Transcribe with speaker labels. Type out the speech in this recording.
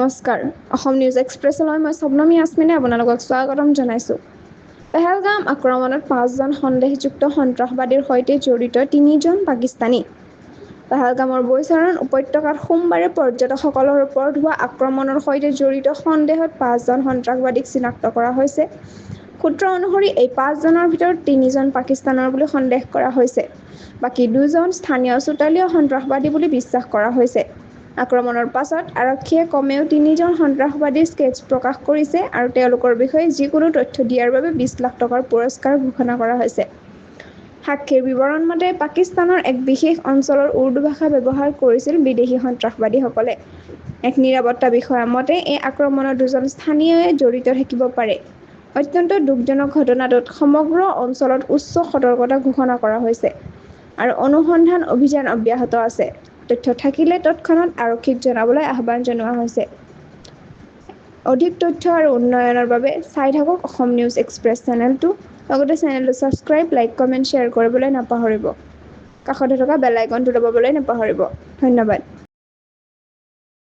Speaker 1: নমস্কাৰ, অসম নিউজ এক্সপ্ৰেছলৈ মই শবনম ইয়াছমিনে আপোনালোকক স্বাগতম জনাইছোঁ। পেহেলগাম আক্ৰমণত 5জন সন্দেহযুক্ত সন্ত্ৰাসবাদীৰ সৈতে জড়িত 3জন পাকিস্তানী। পেহেলগামৰ বৈছাৰণ উপত্যকাত সোমবাৰে পৰ্যটকসকলৰ ওপৰত হোৱা আক্ৰমণৰ সৈতে জড়িত সন্দেহত 5জন সন্ত্ৰাসবাদীক চিনাক্ত কৰা হৈছে। সূত্ৰ অনুসৰি এই 5জনৰ ভিতৰত 3জন পাকিস্তানৰ বুলি সন্দেহ কৰা হৈছে। বাকী 2জন স্থানীয় চোতালীয় সন্ত্ৰাসবাদী বুলি বিশ্বাস কৰা হৈছে। আক্ৰমণৰ পাছত আৰক্ষীয়ে কমেও 3জন সন্ত্ৰাসবাদীৰ স্কেচ প্ৰকাশ কৰিছে আৰু তেওঁলোকৰ বিষয়ে যিকোনো তথ্য দিয়াৰ বাবে 20 লাখ টকাৰ পুৰস্কাৰ ঘোষণা কৰা হৈছে। সাক্ষীৰ বিৱৰণ মতে পাকিস্তানৰ এক বিশেষ অঞ্চলৰ উৰ্দু ভাষা ব্যৱহাৰ কৰিছিল বিদেশী সন্ত্ৰাসবাদীসকলে। এক নিৰাপত্তা বিষয়াৰ মতে এই আক্ৰমণত 2জন স্থানীয়ই জড়িত থাকিব পাৰে। অত্যন্ত দুখজনক ঘটনাটোত সমগ্ৰ অঞ্চলত উচ্চ সতৰ্কতা ঘোষণা কৰা হৈছে আৰু অনুসন্ধান অভিযান অব্যাহত আছে। তথ্য থাকিলে তৎক্ষণাত আৰক্ষীক জনাবলৈ আহ্বান জনোৱা হৈছে। অধিক তথ্য আৰু উন্নয়নৰ বাবে চাই থাকক অসম নিউজ এক্সপ্ৰেছ চেনেলটো। লগতে চেনেলটো ছাবস্ক্ৰাইব, লাইক, কমেণ্ট, শ্বেয়াৰ কৰিবলৈ নাপাহৰিব। কাষতে থকা বেল আইকনটো দবাবলৈ নাপাহৰিব। ধন্যবাদ।